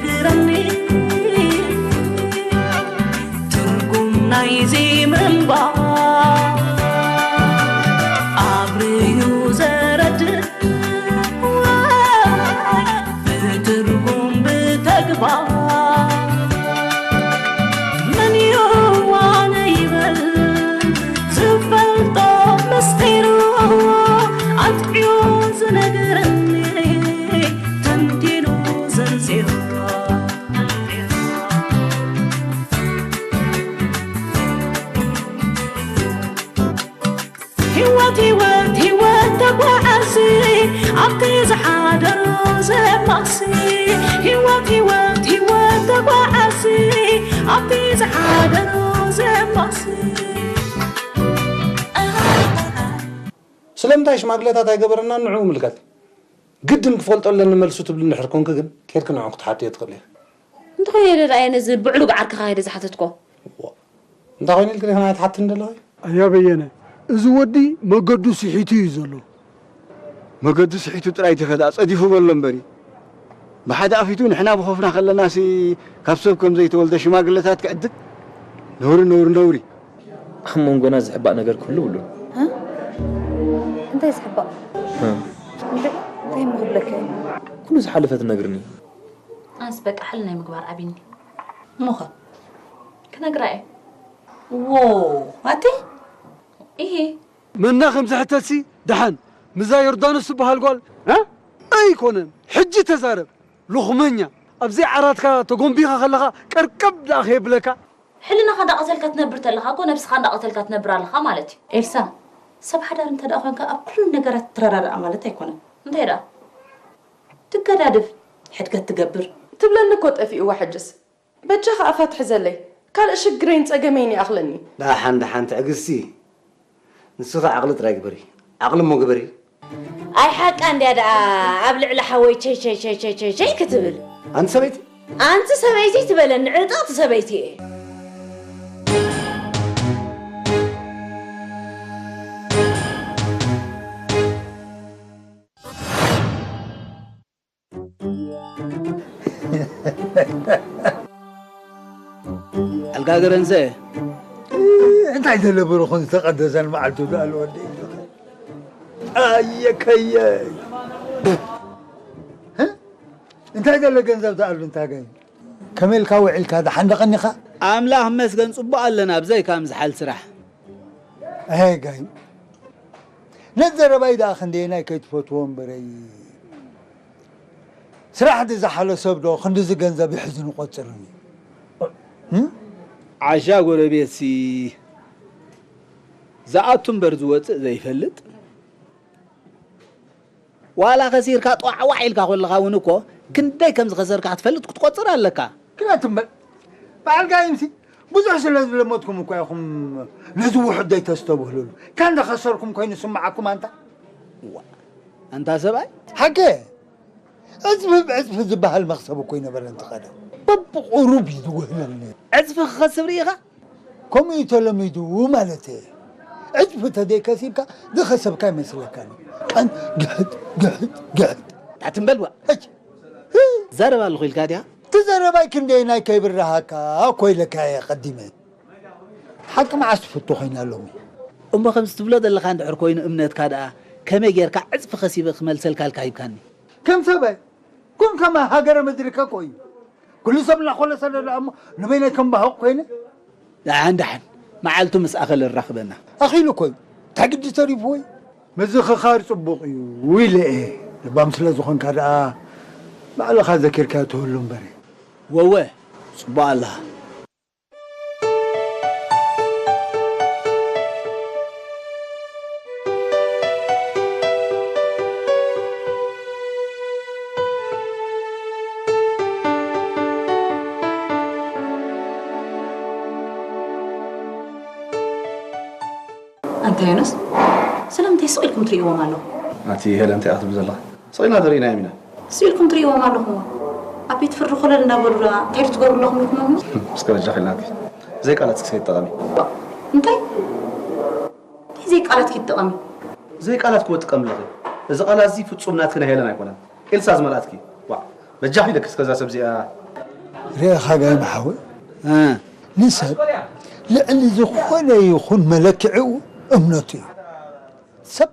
ግረኒ ትርጉም ናይዚ ምንባር ኣብርዩ ዘረድእ ብትርጉም ብተግባር መን ይዋነ ይበል ዝፈልጦ ምስጢሩ ኣጥዕዮ ዝነግረኒ ተንቲኑ ዘንዚሩ ህይወት ህይወት ህይወት ተጓዓዚ ኣብቲ ዝሓደሮ ዘማሲ ህይወት ህይወት ህይወት ተጓዓዚ ኣብቲ ዝሓደሮ ዘማሲ ስለምንታይ ሽማግለታት ኣይገበረናን ንዕኡ ምልከት። ግድን ክፈልጦ ኣለኒ መልሱ ትብሊ እንድሕር ኮንኪ ግን ኬድኪ ንዕኡ ክትሓትዮ ትኽእሊ ኢኺ። እንተኾይነ ኢለ ደኣ እየ ነዚ ብዕሉግ ዓርክኻ ከይደ ዝሓተትኮ። እንታይ ኮይኑ ኢልኪ ዲኺ ንዓይ ትሓትኒ ዘለኺ? ኣያ በየነ፣ እዚ ወዲ መገዱ ስሒቱ እዩ ዘሎ። መገዱ ስሒቱ ጥራይ ተኸዳ ጸዲፉ በሎ እምበሪ። ብሓደ ኣፊቱ ንሕና ብኾፍና ከለናሲ ካብ ሰብ ከም ዘይተወልደ ሽማግለታት ክዕድግ ነውሪ ነውሪ ነውሪ። ኣብ መንጎና ዝሕባእ ነገር ክህሉ የብሉን። እንታይ ዝሕባእ? እንታይ እሞ ክብለካ እየ? ኩሉ ዝሓለፈ ትነግርኒ። ኣነስ በቃ ሕል ናይ ምግባር ኣቢኒ። እሞኸ ክነግራ እየ። ዎ ኣቲ ኢሂ መና ከም ዝሕተትሲ ደሓን ምዛ ዮርዳኖስ ትበሃል ጓል እ ኣይኮነን ሕጂ ተዛረብ ሎኽመኛ ኣብዘይ ዓራትካ ተጎንቢኻ ከለኻ ቀርቀብ ደኣ ከየብለካ ሕልናኻ እንዳቐተልካ ትነብር ተለኻ እኮ ነብስኻ እንዳቐተልካ ትነብር ኣለኻ ማለት እዩ። ኤልሳ ሰብ ሓዳር እንተ ደኣ ኾንካ ኣብ ኩሉ ነገራት ትረዳዳኣ ማለት ኣይኮነን። እንታይ ደኣ ትገዳደፍ ሕድገት ትገብር። ትብለኒ እኮ ጠፊእዋ ሕጅስ። በጃኻ ኣፋ ትሕዘለይ ካልእ ሽግረይን ጸገመይን ይኣኽለኒ። ደሓን ደሓን ትዕግስቲ ንስኺ ዓቕሊ ጥራይ ግበሪ ዓቕሊ እሞ ግበሪ። ኣይ ሓቃ እንድያ ደኣ ኣብ ልዕሊ ሓወይ ቸይ ቸይ ቸይ ቸይ ቸይ ቸይ ክትብል። ኣንቲ ሰበይቲ። ኣንቲ ሰበይቲ ትበለኒ ዕጥቕቲ ሰበይቲ እየ። ኣልጋገረንሰ እንታይ ዘለብርኹን ዝተቐደሰን መዓልቱ ዝኣል ወደይ ኣየከየ እንታይ ዘሎ ገንዘብ ዝኣሉ እንታገኝ ከመልካ ውዕልካ ደሓን ደቐኒኻ ኣምላኽ መስገን ጽቡቕ ኣለና ብዘይካ ምዝሓል ስራሕ ኣሄጋይ ነዘረባይ ደኣ ክንደየናይ ከይትፈትዎ እምበረይ ስራሕ ድዝሓሎ ሰብ ዶ ክንድዚ ገንዘብ ይሕዝን ይቆጽርን እዩ? ዓሻ ጎረቤትሲ ዝኣቱ እምበር ዝወጽእ ዘይፈልጥ ዋላ ከሲርካ ጧዕዋዕ ኢልካ ኮለኻ እውን እኮ ክንደይ ከም ዝኸሰርካ ክትፈልጥ ክትቆጽር ኣለካ። ግዳ ትም በል በዓል ጋይምሲ ብዙሕ ስለ ዝለመድኩም እኳ ኢኹም ነዚ ውሑድ ዘይተስተብህልሉ። ካን ዝኸሰርኩም ኮይኑ ዝስምዓኩም ኣንታ። ኣንታ ሰብኣይ። ሓቂ ዕፅፊ ብዕፅፊ ዝበሃል መኽሰብ እኮ ይነበረን እቲ ቀደም። በብቑሩብ እዩ ዝውህለል ነይሩ። ዕፅፊ ክኸስብ ርኢኻ? ከምኡ እዩ ተለሚዱ ማለት እየ። ዕፅፊ ተዘይከሲብካ ዝኸሰብካ ይመስለካን እዩ። ቀን ግሕጥ ግሕጥ ግሕጥ። ኣትም በል ዋ። ዘረባ ኣለኹ ኢልካ ድያ? እቲ ዘረባይ ክንደየናይ ከይብርሃካ እኮ ኢለካ እየ ቀዲመ። ሓቂ መዓስ ትፍቶ ኮይና ሎሚ? እሞ ከምዚ ትብሎ ዘለኻ እንድሕር ኮይኑ እምነትካ ደኣ ከመይ ጌርካ ዕፅፊ ከሲበ ክመልሰልካ ኢልካ ሂብካኒ? ከም ሰበይ ኩን ከማ ሃገረ ምድሪከ እኮ እዩ። ኩሉ ሰብ እናኾለሰ ደኣ እሞ ንበይነይ ከም ባሆቕ ኮይነ? ደሓን ደሓን መዓልቱ ምስ ኣኸለ ኣራኽበና። ኣኺሉ እኮ እዩ። እንታይ ግዲ ተሪፍዎ እዩ? ምዝኽኻር ጽቡቕ እዩ ኢለ እየ። ለባም ስለ ዝኾንካ ደኣ ባዕልኻ ዘኪርካዮ ትህሉ እምበር። ወወ ጽቡቕ ኣለኻ። ኣንታ ዮናስ ስለምንታይ ስቕ ኢልኩም ትርእይዎም ኣለኹም? ኣቲ ሄለን እንታይ ኢኻ ትብሊ ዘለኺ? ስቕ ኢልና ተሪእናዮም ኢና። ስኢልኩም ትርእይዎም ኣለኹም ኣብ ቤት ፍርዲ ኮለል እንዳበሉ ደኣ እንታይ ዶ ትገብሩ ኣለኹም ኢልኩሞም? እስከ በጃኺ ኢልናኪ ዘይቃላት እስከ ይጠቐሚ። እንታይ እንታይ ዘይቃላት ክትጠቐሚ? ዘይቃላት እኮ ትጥቀሚ ኣለኺ። እዚ ቃላት እዚ ፍጹም ናትኪ ናይ ሄለን ኣይኮነን። ኤልሳ ዝመልኣትኪ። ዋእ በጃኺ ኢለኪ እስከ እዛ ሰብ እዚኣ ርኢኻ ጋይም ሓወይ፣ እ። ንሰብ ልዕሊ ዝኾነ ይኹን መለክዒኡ እምነቱ እዩ። ሰብ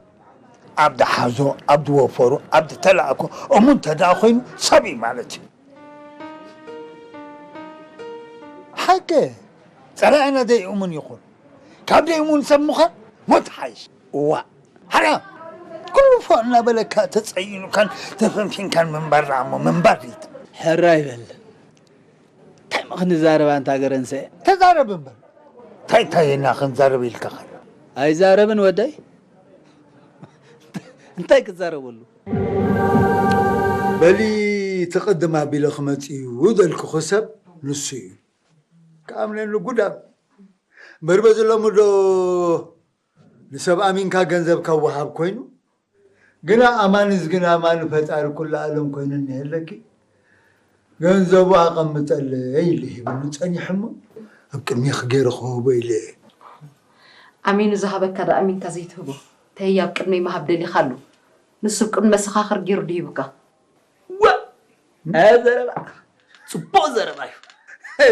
ኣብ ዝሓዞ፣ ኣብ ዝወፈሮ፣ ኣብ ዝተላእኮ እሙን እንተ ደኣ ኮይኑ ሰብ እዩ ማለት እዩ። ሓቂ ጸላኢና ዘይእሙን ይኹን፣ ካብ ዘይእሙን ሰብ ምዃን ሞት ሓይሽ። እዋ፣ ሓራ ኩሉ ፎእ እናበለካ ተጸይኑካን ተፈንፊንካን ምንባር ደኣ እሞ ምንባር እዩ። ሕራይ በል። እንታይ እሞ ክንዛረብ ኣንታ ገረንሰ? ተዛረብ እምበር። እንታይ እንታይ ኢና ክንዛረብ ኢልካ ኸ? ኣይዛረብን ወደይ። እንታይ ክዛረበሉ? በሊ እቲ ቅድም ኣቢለ ክመጽእ እዩ ዘልኩኺ ሰብ ንሱ እዩ። ክኣምነኒ ጉዳም። እምበር በዚ ሎሚ ዶ ንሰብ ኣሚንካ ገንዘብ ካብ ወሃብ ኮይኑ፣ ግና ኣማንስ ግን ኣማኒ ፈጣሪ ኩሉ ዓለም ኮይኑ እኒሀለኪ። ገንዘቡ ኣቐምጠለይ ኢሉ ሂብኒ ጸኒሑ እሞ፣ ኣብ ቅድሜኺ ገይረ ክህቦ ኢለ እየ። ኣሚኑ ዝሃበካ ዶ ኣሚንካ ዘይትህቦ? ተይ ኣብ ቅድመይ ምሃብ ደሊኻ ኣሎ። ንሱ ኣብ ቅድሚ መሰኻኽር ገይሩ ድሂቡካ። ዋ! ኣያ ዘረባ! ጽቡቕ ዘረባ እዩ።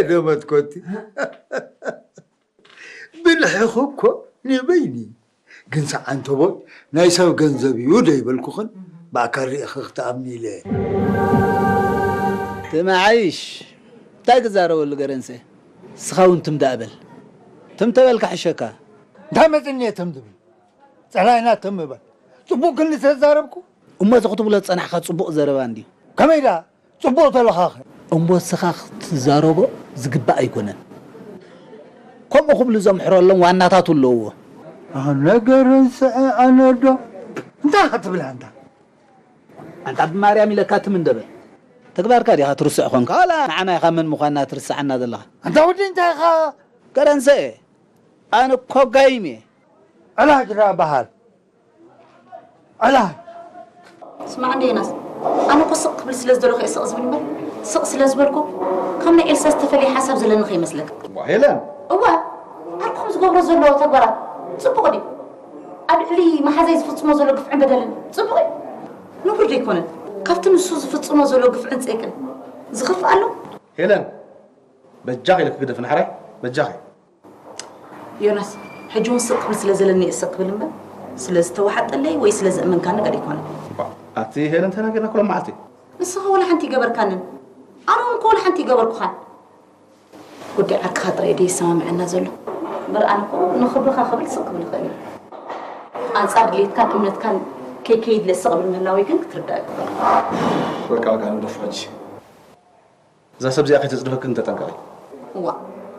ዶ መትኮቲ። ብልሕኺ እኮ ንበይኒ። ግን ሰዓንተቦይ ናይ ሰብ ገንዘብ እዩ ዶ ይበልኩኽን? ብኣካል ርኢኺ ክትኣምኒ ኢለ። ትም ዓይሽ፣ እንታይ ክዛረበሉ ገረንሰ? ንስኻ እውን ትም ደኣ በል። ትም ተበልካ ሕሸካ። እንታይ መጽኒ እየ ትም ዝብል? ጸላኢና ትም እበል። ጽቡቕ ክንዲ ተዛረብኩ? እሞ እዚ ክትብሎ ዝጸናሕካ ጽቡቕ ዘረባ እንድዩ። ከመይ ደኣ? ጽቡቕ ተለኻኸ። እሞ ንስኻ ክትዛረቦ ዝግባእ ኣይኮነን። ከምኡ ክብሉ ዘምሕረሎም ዋናታቱ ኣለውዎ። ኣነ ገረንስዐ ኣነ ዶ? እንታይ ኢኻ ትብል ኣንታ? ኣንታ ብማርያም ኢለካ ትም እንደ በል። ተግባርካ ዲኻ ትርስዕ ኾንካ? ዋላ ንዓና ኢኻ መን ምዃንና ትርስዓና ዘለኻ? ኣንታ ወዲ እንታይ ኢኻ? ገረንስዐ፣ ኣነ እኮ ጋይም እየ። ዕላጅ ደኣ በሃል። ዕላል። ስማዕ እንደ ዮናስ፣ ኣነ እኮ ስቕ ክብል ስለ ዝደለኹ እየ ስቕ ዝብል እምበር፣ ስቕ ስለ ዝበልኩ ከም ናይ ኤልሳ ዝተፈለየ ሓሳብ ዘለኒ ከይመስለካ። እዋ ሄለን! እወ፣ ዓርኩም ዝገብሮ ዘሎ ተግባራት ጽቡቕ ድዩ? ኣብ ልዕሊ መሓዛይ ዝፍጽሞ ዘሎ ግፍዕን በደልን ጽቡቕ እዩ? ንቡር ዶ ኣይኮነን? ካብቲ ንሱ ዝፍጽሞ ዘሎ ግፍዕን ጸይቅን ዝኸፍእ ኣሎ? ሄለን! በጃኺ ኢለኪ ግደፊ ንሓራይ፣ በጃኺ። ዮናስ፣ ሕጂ እውን ስቕ ክብል ስለ ዘለኒ እየ ስቕ ክብል እምበር፣ ስለ ዝተዋሓጠለይ ወይ ስለ ዘእመንካኒ ገለ ኣይኮነን። እባ፣ ኣቲ ሄለን ተናገርና ኩሎም መዓልቲ። ንስኻ ወላ ሓንቲ ይገበርካንን፣ ኣነ እውን እኮ ወላ ሓንቲ ይገበርኩኻን። ጉዳይ ዓርክኻ ጥራይ ድዩ ይሰማምዐና ዘሎ? እምበር ኣነ እኮ ንኽብርኻ ክብል ስቕ ክብል ይኽእል እየ። ኣንጻር ድሌትካን እምነትካን ከይከይድ ኢለ ስቕ ብል ምህላወይ ግን ክትርዳእ ይግባእ። በቃ፣ በቃ፣ ንግደፎ ሕጂ። እዛ ሰብ እዚኣ ከይተጽድፈክን ተጠንቀቒ። እዋ፣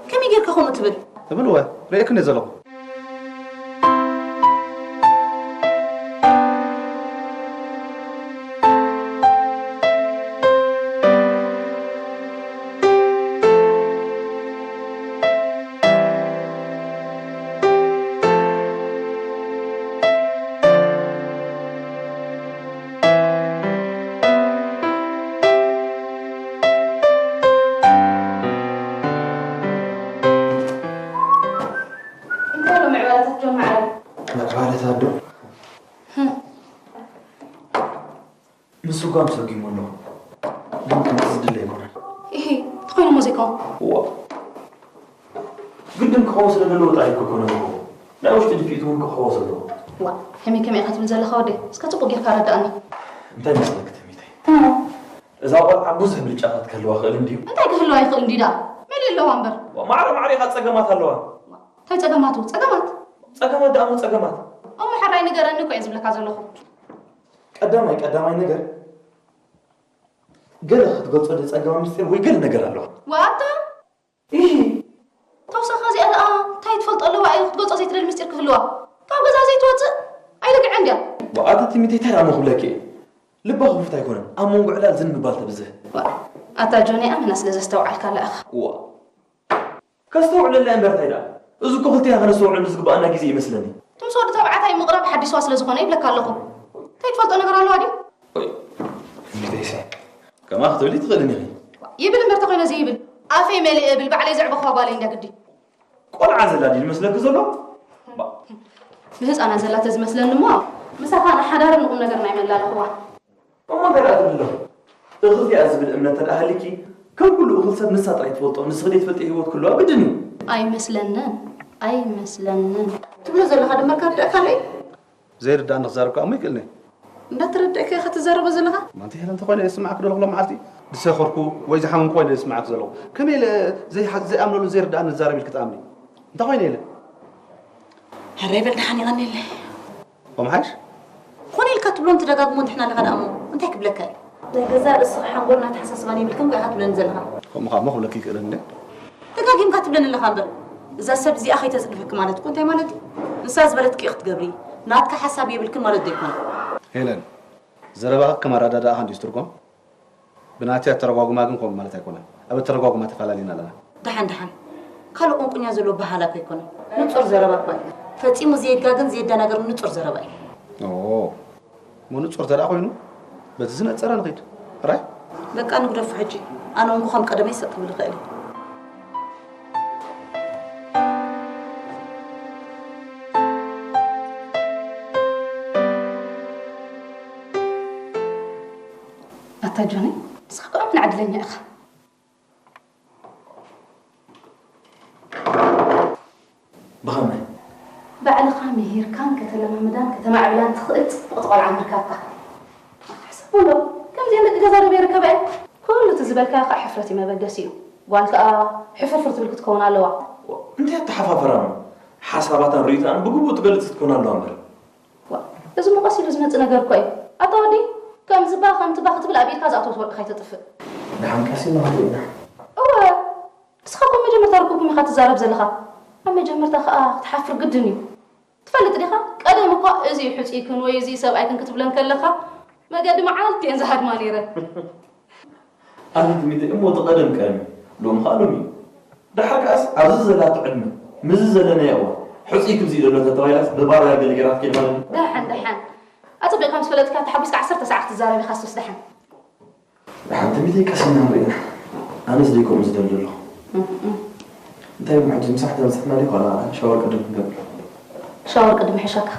ከመይ ጌርካ ከምኡ ትብል? እብል እወ፣ ርእየክን እየ ዘለኹ። እንታይ ኣሎ ምዕባለታት ጆን ማዕረይ? ምዕባለታት ዶ? ህም። ምስጓም ሰጒሙ ኣሎ። ግን ከምቲ ዝድለ ኣይኮነን። ኢሂ፣ እንተኾይኑ እሞ ዘይከውን። እዋ። ግድን ክኸውን ስለ ዘለዎ ጥራይ እኮ ኣይኮነን እኮ። ናይ ውሽጢ ድፍኢቱ እውን ክሕወስ ኣለዎ። ዋ፣ ከመይ ከመይ ኢኻ ትብል ዘለኻ ወደይ? እስከ ጽቡቕ ጌርካ ኣረድኣኒ። እንታይ መስለኪ ተሚተይ? እሞ? እዛ ቆልዓ ብዙሕ ምርጫታት ክህልዋ ክእል እንድዩ። እንታይ ክህልዋ ይኽእል እንድዩ ደኣ? መሊኡ ኣለዋ እምበር። ዋ፣ ማዕረ ማዕረ ኢኻ ጸገማት ኣለዋ። እንታይ ጸገማቱ? ጸገማት? ጸገማት ደኣ እሞ ጸገማት። እሞ ሕራይ ንገረኒ እኮ እየ ዝብለካ ዘለኹ። ቀዳማይ፣ ቀዳማይ ነገር፣ ገለ ክትገልጾ ዝጸገማ ምስጢር ወይ ገለ ነገር ኣለዋ። ዋታ? ኢሂ። ተውሳኻ እዚኣ ደኣ እንታይ ትፈልጦ ኣለዋ እያ ክትገልጾ ዘይትደሊ ምስጢር ክህልዋ? ካብ ገዛ ዘይትወጽእ ኣይልግዕን ድያ? ብኣታ ትሚተይ እንታይ ደኣ እሞ ክብለኪ እየ? ልባ ክፉት ኣይኮነን፣ ኣብ መንጎ ዕላል ዝን ምባል ተብዝህ። ዋ፣ ኣታ ጆኒ ኣመና ስለ ዘስተውዓልካላ ኢኻ። ዋ። ከስተውዕለላ እምበር እንታይ ደኣ? እዚ እኮ ክልቴና ከነስተውዕለሉ ዝግብኣና ግዜ ይመስለኒ። እቲ ምስ ወዲ ተባዕታይ ምቕራብ ሓዲስዋ ስለ ዝኾነ ይብለካ ኣለኹ። እንታይ ትፈልጦ ነገር ኣለዋ ድዩ? ወይ፣ እንዴት ይሰ? ከማ ክትብሊ ትኽእልን ኢኺ። ይብል እምበር ተኾይነ ዘይብል። ኣፈይ መሊኤ እብል፣ ባዕለይ ዘዕበኽዋ ጓለይ እንድያ ግዲ። ቆልዓ ዘላ ድዩ ዝመስለኪ ዘሎ? ባ- ንህፃናት ዘላ ተዝመስለኒ እሞ፣ ምሳኻ ንሓዳርን ንቁም ነገርን ኣይመላለኽዋን። እሞ እንታይ ደኣ ትብሊ ኣለኺ? እኽልቲ እያ ዝብል እምነት እንተደኣ ሃልይኪ፣ ከም ኩሉ እኹል ሰብ ንሳ ጥራይ ትፈልጦ፣ ንስኺ ዘይትፈልጥዮ ህይወት ክህልዋ ግድን እዩ። ኣይመስለንን፣ ኣይመስለንን። ትብሎ ዘለኻ ድማ ካብ ደእካ ለይ? ዘይርዳእኒ ክዛረብ ከኣ እሞ ይክእልኒ። እንዳተረዳእካ ኢኻ ትዛረቦ ዘለኻ? ማንቲ ሄለን፣ እንተኾይነ እየ ዝስምዓኪ ዘለኹ ሎም መዓልቲ። ዝሰኸርኩ ወይ ዝሓመምኩ ኮይነ እየ ዝስምዓኪ ዘለኹ። ከመይ ኢለ ዘይሓ-፣ ዘይኣምነሉ ዘይርዳእኒ ዝዛረብ ኢልኪ ትኣምኒ? እንታይ ኮይነ ኢለ? ሕራይ በል ደሓን ይቐኒለይ። ከምሓሽ? ኮነ ኢልካ ትብሎን ትደጋግሞን ትሕና ኣለኻ ደኣ እሞ እንታይ ክብለካ እዩ? ናይ ገዛእ ርእስኻ ሓንጎልን ኣተሓሳስባን የብልክን እኮ ኢኻ ትብለኒ ዘለኻ። ከምኡ ከኣ እሞ ክብለኪ ይክእልን እንዴ? ደጋጊምካ ትብለኒ ኣለኻ እምበር፣ እዛ ሰብ እዚኣ ከይተጽድፈኪ ማለት እኮ እንታይ ማለት እዩ? ንሳ ዝበለትኪ ኢኺ ክትገብሪ፣ ናትካ ሓሳብ የብልክን ማለት ዶ ኣይኮነን? ሄለን፣ ዘረባኻ ከም ኣረዳድኣኻ እንድዩ ዝትርጎም። ብናተይ ኣተረጓጉማ ግን ከምኡ ማለት ኣይኮነን። ኣብ ኣተረጓጉማ ተፈላለና ኣለና። ደሓን ደሓን። ካልእ ቁንቁኛ ዘለዎ በሃላ እኮ ኣይኮነን። ንጹር ዘረባ እኳ እዩ። ፈጺሙ ዘየጋግን ዘየደናገር ንጹር ዘረባ እዩ። ኦ፣ እሞ ንጹር እንተ ደኣ ኮይኑ፣ በቲ ዝነጸረ ንኺድ። ራይ? በቃ ንግደፎ ሕጂ። ኣነ እውን ከም ቀደመይ ስቕ ክብል ይኽእል እዩ። ኣታ ጆኒ፣ ንስኻ እኮ ምን ዕድለኛ ኢኻ። ብኸመይ? ባዕልኻ ምሂርካን ከተለማምዳን ከተማዕብላን ትኽእል ጽብቕቲ ቆልዓ ምርካብካ። ሕሰቦ ኣሎ፣ ከምዚአን ደቂ ገዛ ዶ በይርከባ እየን? ኩሉ እቲ ዝበልካዮ ከዓ ሕፍረት እዩ መበገሲኡ። ጓል ከዓ ሕፍርፍር ትብል ክትከውን ኣለዋ። እንታይ ኣተሓፋፈራም? ሓሳባታን ርእይቶኣን ብግቡእ ትገልጽ ክትከውን ኣለዋ እምበር። ዋ፣ እዚ እሞ ቀስ ኢሉ ዝመጽእ ነገር እኮ እዩ። ኣታ ወዲ፣ ከምዚ ባ ከምቲ ባ ክትብል ኣብ ኢድካ ዝኣተወት ወርቂ ከይተጥፍእ። ደሓን ቀስ ኢልና ክንርኢ ኢና። እወ፣ ንስኻ እኮ መጀመርታ ርክብኩም ኢኻ ትዛረብ ዘለኻ። ኣብ መጀመርታ ከኣ ክትሓፍር ግድን እዩ። ትፈልጥ ዲኻ? ቀደም እኳ እዚ ሕጹይክን ወይ እዚ ሰብኣይክን ክትብለን ከለኻ መገዲ መዓልቲ እየን ዝሃድማ ነይረን። ኣቲ ትሚቲ እሞ እቲ ቀደም ቀደም እዩ፣ ሎሚ ኸኣ ሎሚ እዩ። ደሓር ከኣስ ኣብዚ ዘላቶ ዕድመ፣ ምስዚ ዘለናዮ እዋን፣ ሕጹይ ክብዚ ዘሎ ተተባሂላስ ብባርያ ገለ ጌራት ከይድ ማለት እዩ። ደሓን፣ ደሓን። ኣጸቢቕካ ምስ ፈለጥካ ተሓጒስካ ዓሰርተ ሰዓት ክትዛረብ ኢኻ፣ ስቶስ ደሓን። ደሓን ትሚቲ ቀስ ኢልና ንርኢ ኢና። ኣነስ ደይ ከምኡ ዝደሊ ዘለኹ። እም፣ እም። እንታይ እሞ ሕጂ ምሳሕ ተበጻሕና ድዩ? ዋላ ሻወር ቅድም ክንገብር። ሻወር ቅድም ይሕሸካ።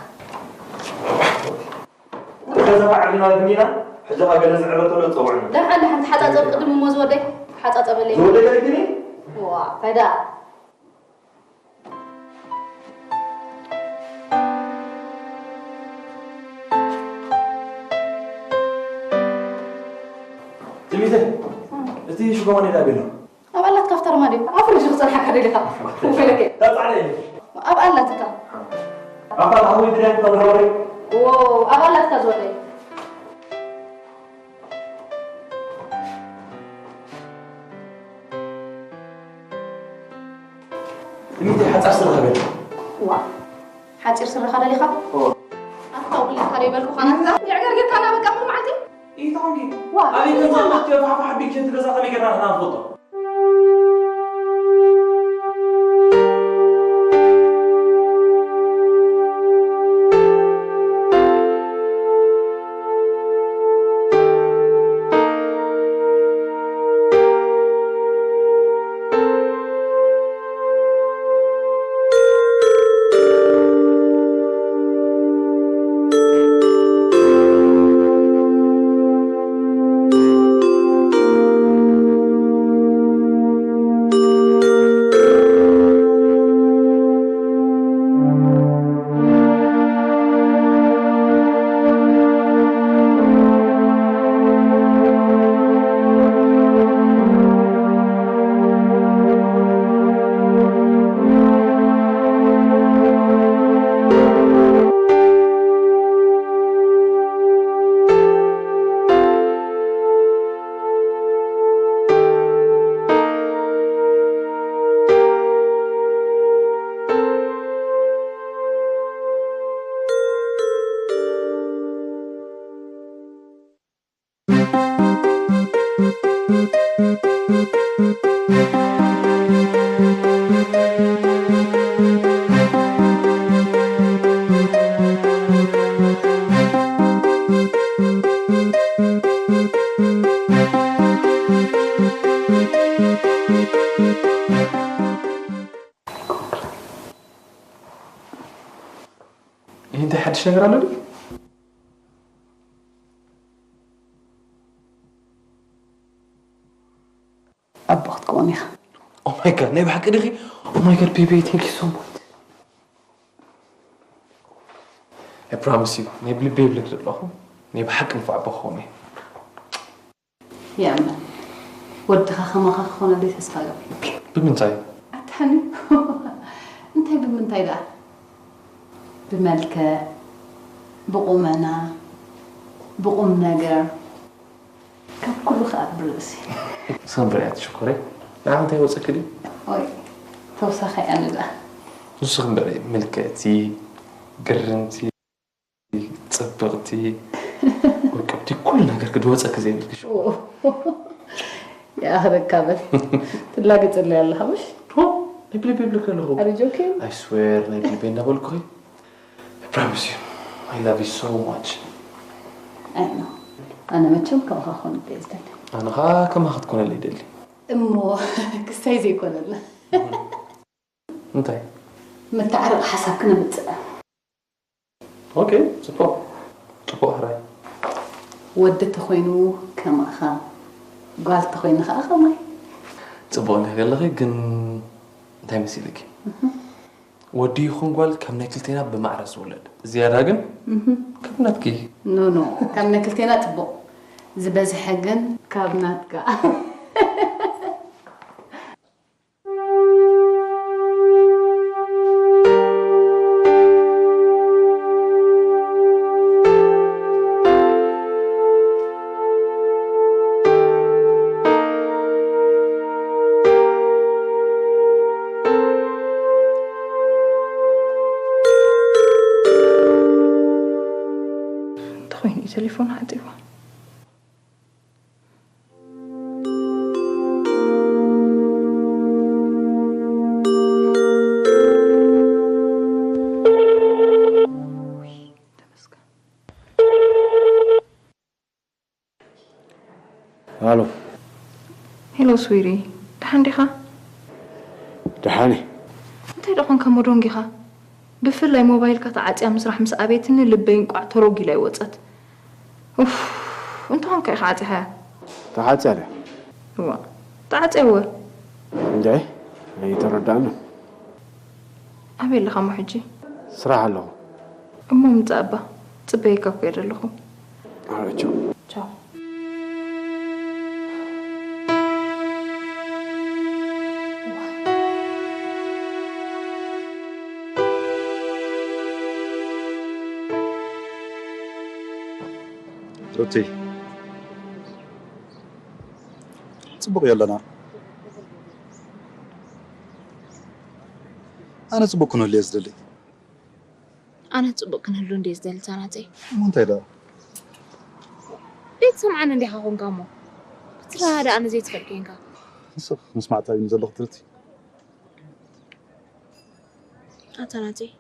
ገዛ ባዕልና ግኒና፣ ሕጂ ኸኣ ገለ ዝዕበ ተሎ ጸውዕና። ደሓን፣ ደሓን፣ ተሓጻጸብ ቅድም እሞ ዝወደይ፣ ተሓጻጸበለይ። ዝወደይ ገለ ግኒ? ዋ፣ እንታይ ደኣ? ትሚተ፣ እቲ ሽጎማኒ ዳ ቤሎ? ኣብ ኣላትካ ፍተርማ ድዩ? ኣብ ፍሪጅ ክጸንሓካ ደሊኻ? ወይለከ። እታ ጻዕዳ እየ። ኣብ ኣላትካ። ኣፋ ተሃዊ ድርያ ተብሃወሪ። ዎ፣ ኣብ ኣላትካ ዝወደይ። ትሚቲ ሓጻር ስረ ኸበል። ዋ፣ ሓጺር ስረ ኸበል ኢኻ? ኦ። ኣታ ውልካ ደይ በልኩኻ ናትካ? የዕገርጌርካ እና በቃ ሙሉ መዓልቲ? ኢታንጊ። ዋ፣ ኣቤት ኢታንጊ። ተፋፋ ሓቢክ ሸንቲ ገዛ ከመይ ጌርና ንሕና ንፈልጦ? ይህ እንታይ ሓድሽ ነገር ኣሎ ድዩ? ኣቦ ክትከውን ኢኻ። Oh my God፣ ናይ ብሓቂ ዲኺ? Oh my God baby, thank you so much. I promise you፣ ናይ ብልቢ ይብለክ ዘለኹ፣ ናይ ብሓቂ ንፉዕ ኣቦ ክኸውን እየ። የእመን፣ ወድኻ ከማኻ ክኾነለይ ተስፋ ገብር። ብምንታይ? ኣታኒ እንታይ ብምንታይ ደኣ? ብመልክዕ፣ ብቑመና፣ ብቑም ነገር፣ ካብ ኩሉ ከኣ ብርእሲ። ሰንበርያት ሽኮረይ፣ ንዓ እንታይ ወፀኪ ድዩ? ኦይ፣ ተውሳኸ እያ ንዳ። ንስኺ እምበሪ ምልክዕቲ፣ ግርምቲ፣ ፅብቕቲ፣ ውቅብቲ፣ ኩሉ ነገር ክድወፀኪ ዘይብልክሽ። ኦ፣ ይኣኽለካ በል። ትላገፀለይ ኣለኻ ምሽ? ኦ፣ ናይ ብልቢ ይብልክ ኣለኹ። Are you joking? I swear፣ ናይ ብልቢ እናበልኩኺ። I promise you፣ I love you so much። I know። ኣነ መቸም ከማኻ ክኾን እየ ዝደሊ። ኣነ ኸዓ ከማኻ ክትኮነለይ ይደሊ። እሞ ክስታይ ዘይኮነልና። እንታይ? መተዓረቂ ሓሳብ ክነምፅእ። ኦኬ፣ ፅቡቕ። ፅቡቕ ሕራይ። ወዲ ተኾይኑ ከማኻ፣ ጓል ተኾይኑ ኸዓ ከማይ። ፅቡቕ እንዲኺ ከለኺ፣ ግን እንታይ መሲልኪ? ወዲ ይኹን ጓል ካብ ናይ ክልቴና ብማዕረ ዝውለድ። ዝያዳ ግን ካብ ናትኪ። ኖ፣ ኖ፣ ካብ ናይ ክልቴና ፅቡቕ። ዝበዝሐ ግን ካብ ናትካ። እንተኾይኑ እዩ ቴሌፎን ዓፂዋ። ሃሎ። ሄሎ ስዊሪ፣ ደሓን ዲኻ? ደሓን እየ። እንታይ ደኾንካ መዶንጊኻ? ብፍላይ ሞባይልካ ተዓጽያ ምስራሕ ምስ ኣበየትኒ ልበይ እንቋዕ ተሮጊላ ይወጸት። ኡፍ፣ እንተኾንካ ኢኻ ዓጺኻያ? ተዓጽያ ድያ? እዋ፣ ተዓጽያ እወ። እንድዒ፣ ኣይተረዳእንን። ኣበይ ኣለኻ እሞ ሕጂ? ስራሕ ኣለኹ። እሞ ምጻእ እባ፣ ጽበየካ እኮ እየ ዘለኹ። ኣረ፣ ቻው። ቻው። ሩቲ፣ ጽቡቕ እዮ ኣለና። ኣነ ጽቡቕ ክንህሉ እየ ዝደሊ። ኣነ ጽቡቕ ክንህሉ እንድየ ዝደሊ፣ ታናተይ። እሞ እንታይ ደኣ? ዘይትሰምዓኒ እንዲኻ ኾንካ እሞ። ክትረዳዳእኒ ዘይትኽእል ኬንካ። ንስኽ ምስማዕ እንታይ እዩ ዘለኹ ትርቲ? ኣታ ናተይ፣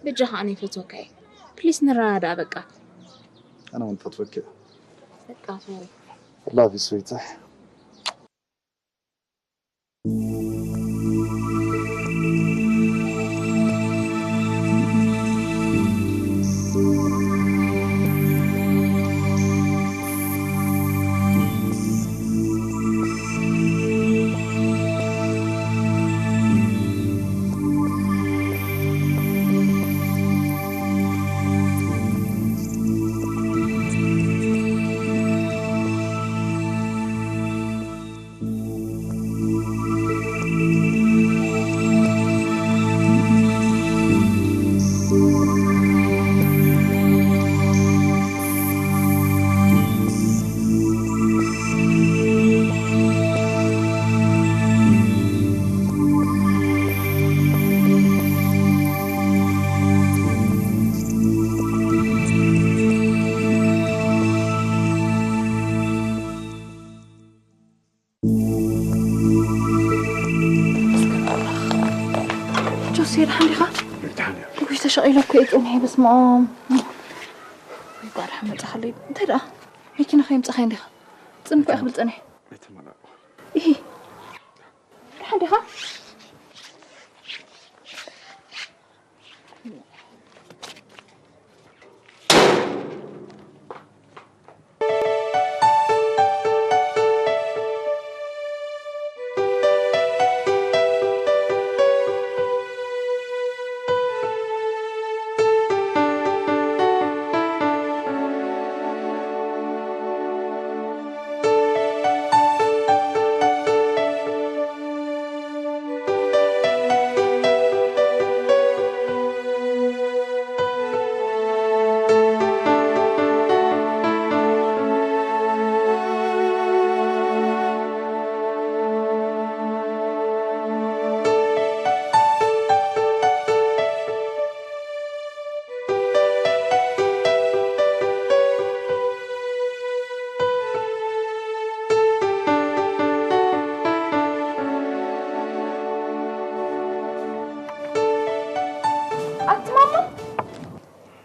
በጃኻ ኣነ ይፈትወካ እየ። ፕሊስ ንረዳዳእ በቃ። ኣነ እውን ፈትወኪ እየ። በቃ ሶሪ። Love you sweetie። ጆሴ፣ ደሓን ዲኻ? ደሓን እየ። ውይ፣ ተሸቒለ እኮ እየ ጸኒሐ፣ በስመ ኣብ። ወይ፣ ጓል ሓመጻ ከለይ፣ እንታይ ደኣ? መኪና ከየምጻኻዮ እንዲኻ? ጽን እኮ እየ ክብል ጸኒሐ። ኣይተመላእኩ። ኢሂ። ደሓን ዲኻ?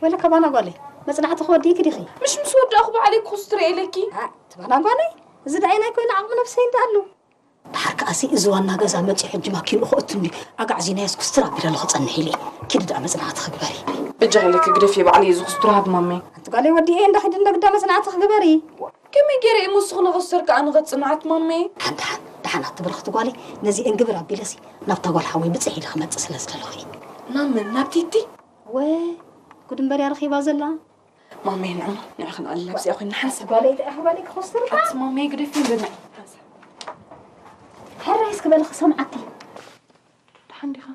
በለካ ባና ጓለይ፣ መጽናዕቲ ክወዲእኪ ዲኺ? ምሽ ምስ ወዳእኹ ባዕለይ ክኹስትር እየ ኢለኪ። ኣ፣ እቲ ባና ጓለይ፣ እዚ ደኣይ ናይ ኮይኑ ዓቕሚ ነብሰይ እንዳ ኣሎ። ደሓር ከኣሲ እዚ ዋና ገዛ መጺኡ ሕጂ ማኪንኡ ክእቱ እንድዩ። ኣጋዕዚናዮስ ኩስትር ኣቢለሉ ክጸንሕ ኢለ። ኪዲ ደኣ መጽናዕቲ ክግበሪ። በጃኺ ኢለኪ ግደፊ፣ ባዕለይ እዚ ኩስትር ሃብ ማመይ። ኣንቲ ጓለይ፣ ወዲኤ እንዳ ኺዲ እንዶ ግዳ መጽናዕቲ ክግበሪ። ከመይ ገይረ እየ ምስኹ ንኽስተር ከኣ ንኽጽንዓት ማመይ? ደሓን፣ ደሓን፣ ደሓን ኣቲ ብርኽቲ ጓለይ፣ ነዚኤን ግብር ኣቢለሲ ናብታ ጓል ሓወይ ብጽሕ ኢለ ክመጽእ ስለ ዝደለኹ እየ። ናብ መን? ናብ ቲቲ? ወ፣ ጉድ እምበር እያ ረኺባ ዘላ። ማመይ ንዑ፣ ንዑ ክንኣልል ኣብዚኣ ኮይና ሓንሳብ። ጓለይ እንታይ ኢኺ ጓለይ ክኹስትር እባ? ኣቲ ማመይ ግደፊ እንዶ ንዑ ሓንሳብ። ሕራይ እስኪ በሊ ክሰምዓኪ። ደሓን ዲኻ?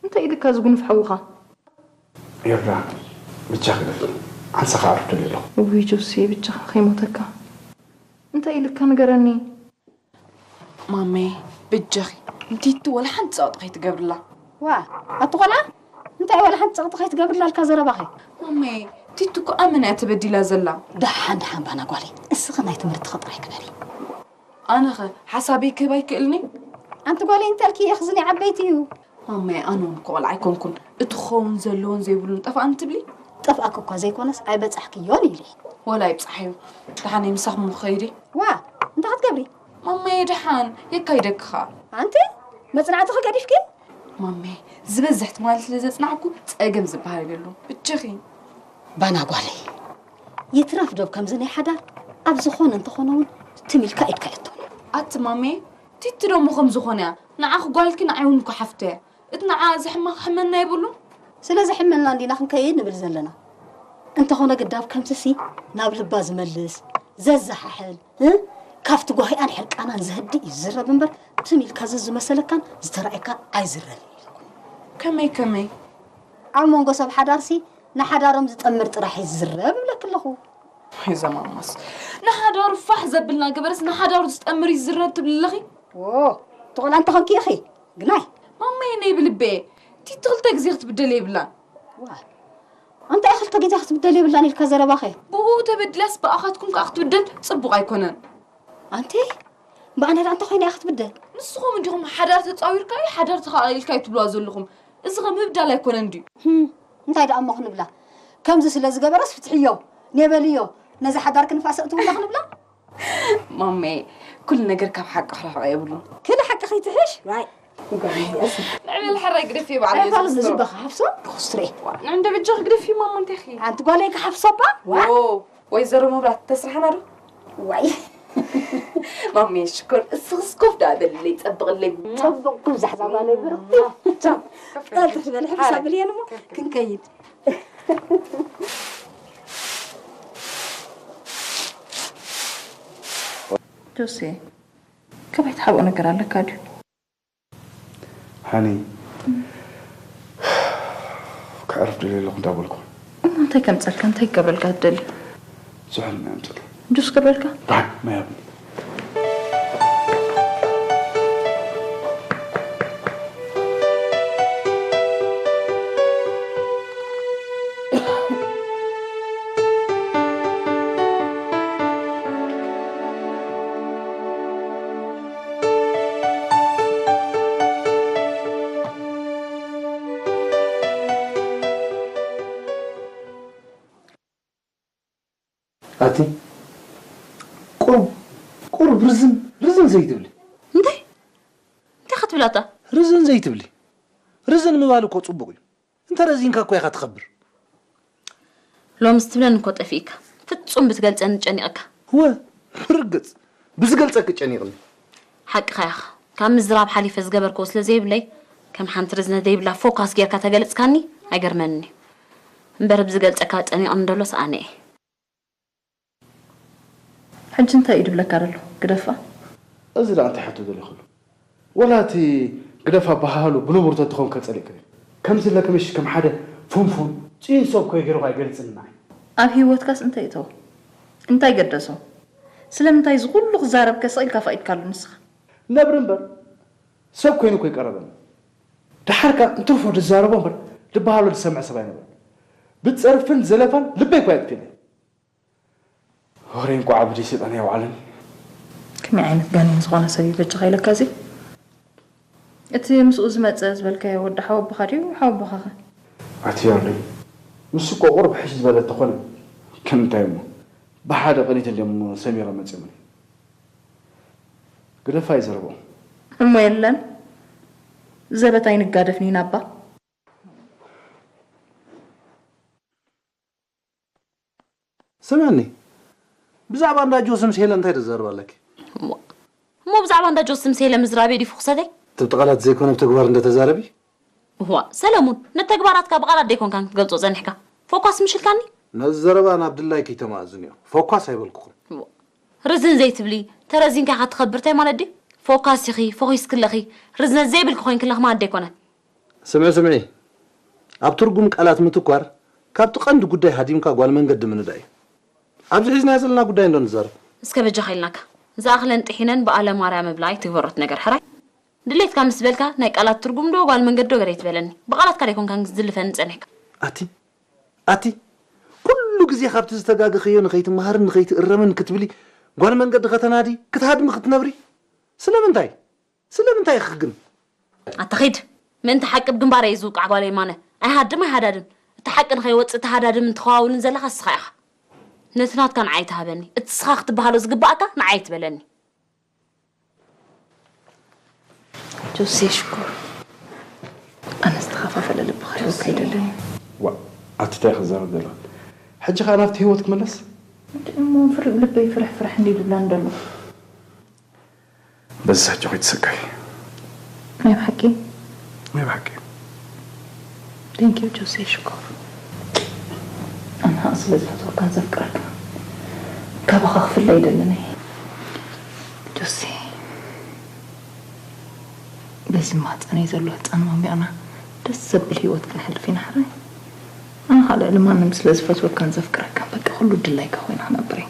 እንታይ ኢልካ ዝጉንፍ ሓውኻ? ይርዳ፣ ብቻ ክደፍ። ዓንሳኻ ኣርፍደሉ ኣለኹ። እውይ ጆሲ፣ ብቻኻ ከይሞተካ። እንታይ ኢልካ ንገረኒ? ማመይ፣ ብጃኺ፣ ንቲቲ ወላ ሓንቲ ጸቕጢ ከይትገብርላ። ዋ፣ ኣቲ ቆልዓ፣ እንታይ ወላ ሓንቲ ጸቕጢ ከይትገብርላ ኢልካ ዘረባኺ? ማመይ፣ ቲቲ እኮ ኣመና እያ ተበዲላ ዘላ። ደሓን፣ ደሓን ባና ጓለይ፣ እስኺ ናይ ትምህርትኺ ጥራይ ግበሪ። ኣነኸ ሓሳበይ ክህብ ኣይክእልን'የ? ኣንቲ ጓለይ እንተልኪ የኽዝን ዓበይቲ እዩ። ማማይ፣ ኣነ እውን እኮ ቆልዓ ኣይኮንኩን። እቲ ክኸውን ዘለዎን ዘይብሉን ጠፍኣኒ ትብሊ? ጠፍኣኪ እኳ ዘይኮነስ ኣይበጻሕክዮን ኢለ። ወላ ይብጻሕ እዩ። ደሓን ምሳኹም ክኸይድ እየ። ዋ፣ እንታይ ክትገብሪ? ማማየ፣ ደሓን የካይደኪ ኸኣ። ኣንቲ መጽናዕትኺ ገዲፍኪ? ማማየ፣ ዝበዝሕ ትማሊ ስለ ዘጽናዕኩ ጸገም ዝበሃል የብሉን። ብጀኺ። ባና ጓለይ፣ ይትረፍ ዶብ ከምዚ ናይ ሓዳር ኣብ ዝኾነ እንተኾነ እውን ትም ኢልካ ኢድካ እቶን። ኣቲ ማሜ፣ ቲቲ ዶ እሞ ከም ዝኾነ እያ? ንዓኺ ጓልኪ ንዓይ እውን እኮ ሓፍቶ እያ። እቲ ንዓኣ ዝሕመቕ ሕመና የብሉን። ስለ ዝሕመና እንዲና ክንከይድ ንብል ዘለና። እንተኾነ ግዳብ ከምዚሲ ናብ ልባ ዝመልስ፣ ዘዘሓሕል፣ እ? ካብቲ ጓሂኣን ሕርቃናን ዘህድእ እዩ ዝዝረብ እምበር፣ ትም ኢልካ ዘዝመሰለካን ዝተራእየካን ኣይዝረብን ኢለኩም። ከመይ ከመይ? ኣብ መንጎ ሰብ ሓዳርሲ ንሓዳሮም ዝጠምር ጥራሕ እዩ ዝዝረብ እብለኪ ኣለኹ። ወይ ዘማማስ። ንሓዳሩ ፋሕ ዘብል ናገበረስ ንሓዳሩ ዝጠምር እዩ ዝዝረብ ትብሊ ኣለኺ? ዎ፣ እቲ ቆልዓ እንተኾንኪ ኢኺ፣ ግናይ። ማማየ ነይ ብልበየ፣ ቲቲ ክልተ ግዜ ክትብደል የብላን። ዋ፣ እንታይ ክልተ ግዜ ክትብደል የብላን ኢልካ ዘረባኸ? ብኡ ተበዲላስ ብኣኻትኩም ከኣ ክትብደል ጽቡቕ ኣይኮነን። ኣንቲ፣ ብኣና ደኣ እንተኾይና እያ ክትብደል። ንስኹም እንዲኹም ሓዳር ተጻዊርካዮ፣ ሓዳር ተኻእኢልካዮ ትብልዋ ዘለኹም። እዚ ኸ ምብዳል ኣይኮነን ድዩ? ህም፣ እንታይ ደኣ እሞ ክንብላ? ከምዚ ስለ ዝገበረስ ፍትሕዮ፣ ኔበልዮ፣ ነዚ ሓዳር ክንፋስ እትውላ ክንብላ? ማሜ፣ ኩሉ ነገር ካብ ሓቂ ክርሕቕ የብሉን። ክሊ ሓቂ ከይትሕሽ? ዋይ። ንዕበል ሕራይ ግደፊ በዓል ኣይ፣ እየ ፋሉስ ዝስትሮ። ዝባኻ ሓፍሶ? ክኹስትሬ። ንዕንደ ብጃ ክግደፊ ማማ እንቴኺ? ሓንቲ ጓለይ ክሓፍሶባ? ዋ። ዎ፣ ወይዘሮ መብራት ተስርሓና ዶ? ዋይ። ማሜ ሽኮር፣ እስኽስ ኮፍ ደኣ በልለይ፣ ጸብቕለይ። ጸብቕ ኩብዛሕ ዛጓለይ ብርኽቲ። ቻው። ቀልጥፍ በል፣ ሕፍስ ኣብል እየን እሞ ክንከይድ። ጆሴ፣ ከመይ ትሓብኦ ነገር ኣለካ ድዩ? ሃኒ፣ ከዕርፍ ደልየ ኣለኹ እንዳበልኩ። እሞ እንታይ ከምጸልካ፣ እንታይ ክገብረልካ ትደሊ? ዝሑል ማይ ኣምጽእለይ። ጁስ ክገብረልካ? ደሓን፣ ማይ ሃብኒ። ኣቲ ቁሩብ፣ ቁሩብ ርዝን፣ ርዝን ዘይትብሊ። እንታይ? እንታይ ክትብል ኣታ? ርዝን ዘይትብሊ። ርዝን ምባል እኮ ጽቡቕ እዩ። እንተ ረዚንካ እኮ ኢኻ ትኸብር። ሎምስ ትብለኒ እኮ ጠፊእካ። ፍጹም ብትገልጸኒ ጨኒቕካ። እወ፣ ብርግጽ ብዝገልጸኪ ጨኒቕኒ። ሓቅኻ ኢኻ። ካብ ምዝራብ ሓሊፈ ዝገበርክዎ ስለ ዘይብለይ፣ ከም ሓንቲ ርዝነት ዘይብላ ፎካስ ጌርካ ተገልጽካኒ ኣይገርመንን እዩ። እምበር ብዝገልጸካ ጨኒቕኒ ደሎስ ኣነ እየ። ሕጂ እንታይ እዩ ድብለካ ደሎ? ግደፋ። እዚ ደኣ እንታይ ሕቶ ደሊኹሉ? ወላ እቲ ግደፋ በሃህሉ ብንቡር ተትኾን ከጸሊእክን። ከምዚ ኢለኪ ምሽ ከም ሓደ ፉንፉን ጽዩን ሰብ ኮይ ገይሩ ኣይገልጽን ንዓይ። ኣብ ህይወትካስ እንታይ እተወ? እንታይ ገደሶ? ስለምንታይ እዚ ኩሉ ክዛረብ ከስቕ ኢልካ ፈቒድካሉ ንስኻ? ነብሪ እምበር ሰብ ኮይኑ እኮ ይቀረበኒ። ደሓር ከኣ እንትርፎ ዝዛረቦ እምበር ዝበሃሎ ዝሰምዕ ሰብ ኣይነበረን። ብጸርፍን ዘለፋን ልበይ እኮ የጥፊእለይ። ወረ እንቋዕ ብደይ ሰይጣን ኣይወዓለን። ከመይ ዓይነት ጋኔን ዝኾነ ሰብ እዩ በጃኻ ኢለካ እዚ? እቲ ምስኡ ዝመጸ ዝበልካዮ ወዲ ሓወቦኻ ድዩ? ሓወቦኻኸ? ኣቲ ያርለይ፣ ንሱ እኮ ቁሩብ ሕሽ ዝበለ እንተኾነ፣ ከምንታይ እሞ፣ ብሓደ ቅኒት እንድዮም ሰሚሮም መጺኦምኒ። ግደፋ ይዘረቦም። እሞ የለን፣ ዘበት ኣይንጋደፍን ኢና እባ። ስምዕኒ፣ ብዛዕባ እንዳ ጆስም ሴለ እንታይ ትዛረብ ኣለኪ? እሞ፣ እሞ ብዛዕባ እንዳ ጆስም ሴለ ምዝራበይ ድዩ ፍኹሰተይ? ትብቲ ቃላት ዘይኮነ ብተግባር እንደተዛረቢ? እዋ፣ ሰለሙን፣ ነተግባራትካ ብቓላት ደይኮንካን ክትገልጾ ጸኒሕካ። ፎኳስ ምሽልካኒ? ነዚ ዘረባ ናብ ድላይኪ ተማእዝንዮ። ፎኳስ ኣይበልኩኹን። እዋ፣ ርዝን ዘይትብሊ፣ ተረዚንካ ኢኻ ትኸብር፣ እንታይ ማለት ድዩ? ፎኳስ ኢኺ፣ ፎኺስኪ ኣለኺ፣ ርዝነት ዘይብልኪ ኮይንኪ ኣለኺ ማለት ደይኮነ። ስምዒ፣ ስምዒ። ኣብ ትርጉም ቃላት ምትኳር፣ ካብቲ ቀንዲ ጉዳይ ሃዲምካ ጓል መንገዲ ምንዳእ እዩ። ኣብዚ ሒዝናዮ ዘለና ጉዳይ እንዶ ንዛረብ። እስከ በጃኻ ኢልናካ። ዝኣኽለን ጥሒነን ብኣለ ማርያ ምብላ ኣይትግበሮት ነገር፣ ሕራይ? ድሌትካ ምስ በልካ፣ ናይ ቃላት ትርጉም ዶ ጓል መንገዲ ዶ ገለ ኣይትበለኒ። ብቓላትካ ደይኮንካን ክትዝልፈኒ ጸኒሕካ። ኣቲ፣ ኣቲ፣ ኩሉ ግዜ ካብቲ ዝተጋገኸዮ ንኸይትመሃርን ንኸይትእረምን ክትብሊ፣ ጓል መንገዲ ከተናዲ፣ ክትሃድሚ ክትነብሪ? ስለምንታይ? ስለምንታይ ኢኺ ግን? ኣታ ኺድ። ምእንቲ ሓቂ ብግንባረይ እየ ዝውቃዕ ጓለይ ማነ። ኣይሃድም ኣይሃዳድም። እቲ ሓቂ ንኸይወጽእ ተሃዳድምን ተኸዋውንን ዘለኻ እስኻ ኢኻ። ነቲ ናትካ ንዓይ ተሃበኒ። እቲ እስኻ ክትበሃሎ ዝግባኣካ ንዓይ ትበለኒ። ጆሴ ሽኮር፣ ኣነ ዝተኸፋፈለ ልቢ ክህልወካ ኣይደልን። ዋ፣ ኣቲ እንታይ ክዛረብ ዘለኻ? ሕጂ ኸኣ ናብቲ ህይወት ክምለስ? እሞ ፍር-፣ ልበይ ፍርሕ ፍርሕ እንዲሉ ይብላን ደሎ። በዚ ሳጆ ከይትስከፊ። ናይ ብሓቂ? ናይ ብሓቂ። Thank you ጆሴ ሽኮር። ኣነ ኸኣ ስለ ዝፈትወካን ዘፍቅረካን ካባኻ ክፍለ ኣይደልን እየ። ጆሴ፣ በዚ ማህፀነይ ዘሎ ህፃን ማሚቕና ደስ ዘብል ህይወት ክነሕልፍ ኢና ሕራይ። ኣነ ኸኣ ልዕሊ ማንም ስለ ዝፈትወካን ዘፍቅረካን በቃ ኩሉ ድላይካ ኮይነ ክነብር እየ።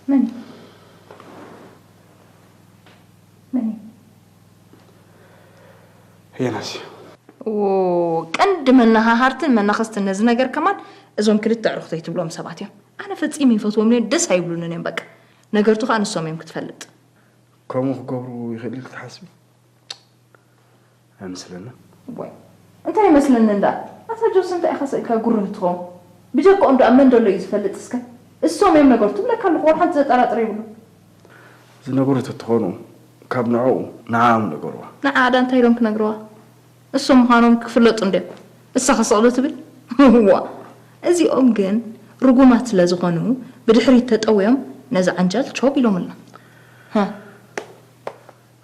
መን እዩ? መን እዩ? ዮናስ እዩ። ዎ፣ ቀንዲ መነሃሃርትን መናኸስትን ነዚ ነገር ከማን እዞም ክልተ ኣዕሩኽተይ ትብሎም ሰባት እዮም። ኣነ ፈጺመ ይፈትዎም እየ፣ ደስ ኣይብሉንን እዮም በቃ። ነገርቱ ከኣ ንሶም እዮም ክትፈልጥ። ከምኡ ክገብሩ ይኽእል ኢልኪ ትሓስቢ? ኣይመስለንን። ወይ፣ እንታይ ይመስለኒ እንዳ? ኣታ ጆስ እንታይ ኢኻ ስእልካ ጉርህ ትኸውን? ብጀክኦም ደኣ መን ደሎ እዩ ዝፈልጥ እስከ? እሶም እዮም ነገሩ ትብለካ ኣለኹ፣ ወላ ሓንቲ ዘጠራጥር የብሉን። ዝነገሩ ተትኾኑ ካብ ንዕኡ ንዓኦም ነገርዋ። ንዓ ደኣ እንታይ ኢሎም ክነግርዋ? እሶም ምዃኖም ክፍለጡ እንድዮም። እሳ ከሰቕሎ ትብል? እዋ፣ እዚኦም ግን ርጉማት ስለ ዝኾኑ ብድሕሪት ተጠውዮም ነዚ ዓንጃል ቾብ ኢሎምልና። ሃ።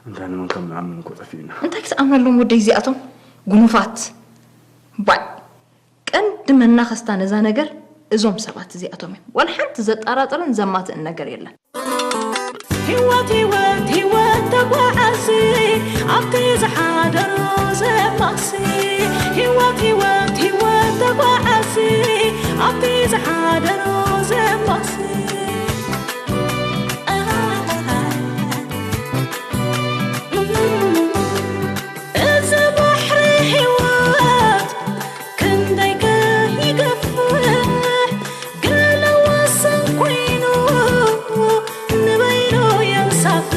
እንታይ ንመን ከም ንኣምን እኮ ጠፊእና። እንታይ ክትኣምነሎም ወደይ እዚኣቶም? ጉኑፋት። ባይ። ቀንዲ መናኸስታ ነዛ ነገር እዞም ሰባት እዚኣቶም እዮም። ዋላ ሓንቲ ዘጠራጥርን ዘማትእን ነገር የለን። ህይወት ህይወት ህይወት ተጓዓዚ ኣብቲ ዝሓደሮ ዘማሲ። ህይወት ህይወት ህይወት ተጓዓዚ ኣብቲ ዝሓደሮ ዘማሲ። እዚ ባሕሪ ህይወት ክንደይ ከ ይገፍሕ፣ ገለ ወሰን ኮይኑ ንበይኑ የንሳፍፍ፣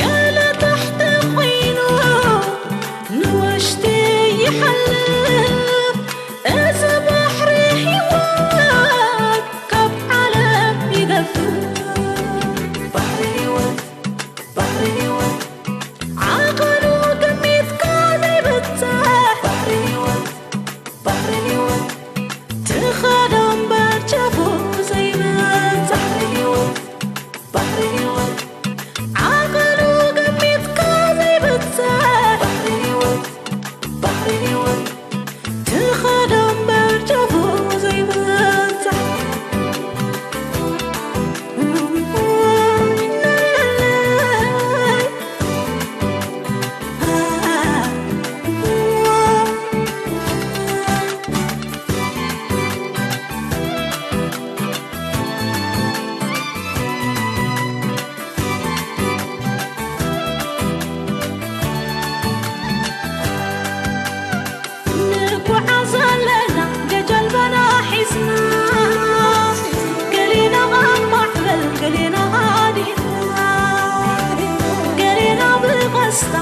ገለ ታሕቲ ኮይኑ ንውሽጢ ይሓልፍ። እዚ ባሕሪ ህይወት ደስታ